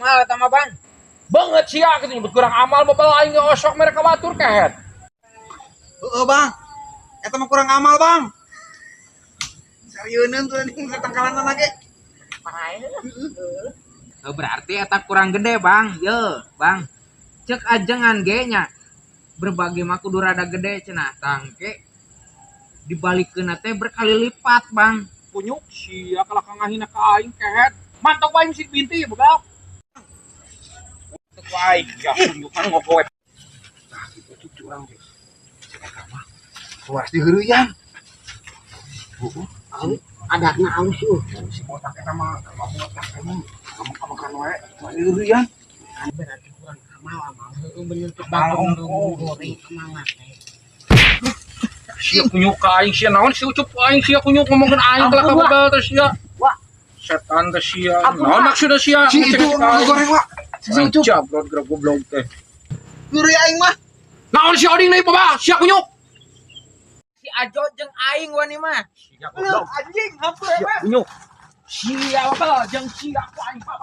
amal eta mah, Bang. Banget sia gitu nyebut kurang amal, bebel aing ge osok mere ka batur, kehed. Heeh, Bang. Eta mah kurang amal, Bang. Sarieun tuh anjing satangkalan ge. Oh, berarti eta kurang gede, Bang. Ye, Bang. Cek ajengan ge nya. Berbagi mah kudu rada gede cenah, tangke dibalikeun teh berkali lipat, Bang. Kunyuk sia kalah ka ngahina ka aing, kehed. Mantok wae si binti bebel. Ku aing ya kunyuk kan ngogowe. Nah, gitu cucu urang ge. Si eta mah luas diheureuyan. Heeh. Adatna alus euy. Si botak eta mah botak emang kamu-kamu wae luas diheureuyan. Kan berarti kurang amal, amal heueuh bener tuh. Amal batur ongkoh. goreng amal teh. Sia kunyuk ka aing sia, naon si Ucup aing sia kunyuk ngomongkeun aing kalah ka Ampun, Wak. bebel teh sia. Wak. Setan teh sia. Ampun, Naon Wak. maksudna sia? Si itu goreng, Wak. Si Ucup. Jabrot geura goblok teh. Heureuy aing mah. Naon si Oding deui, Baba? Sia kunyuk. Si Ajo jeung aing wani mah. Sia goblok. Anjing, hampura. Sia kunyuk. Sia bebel jeung sia ku aing, Baba.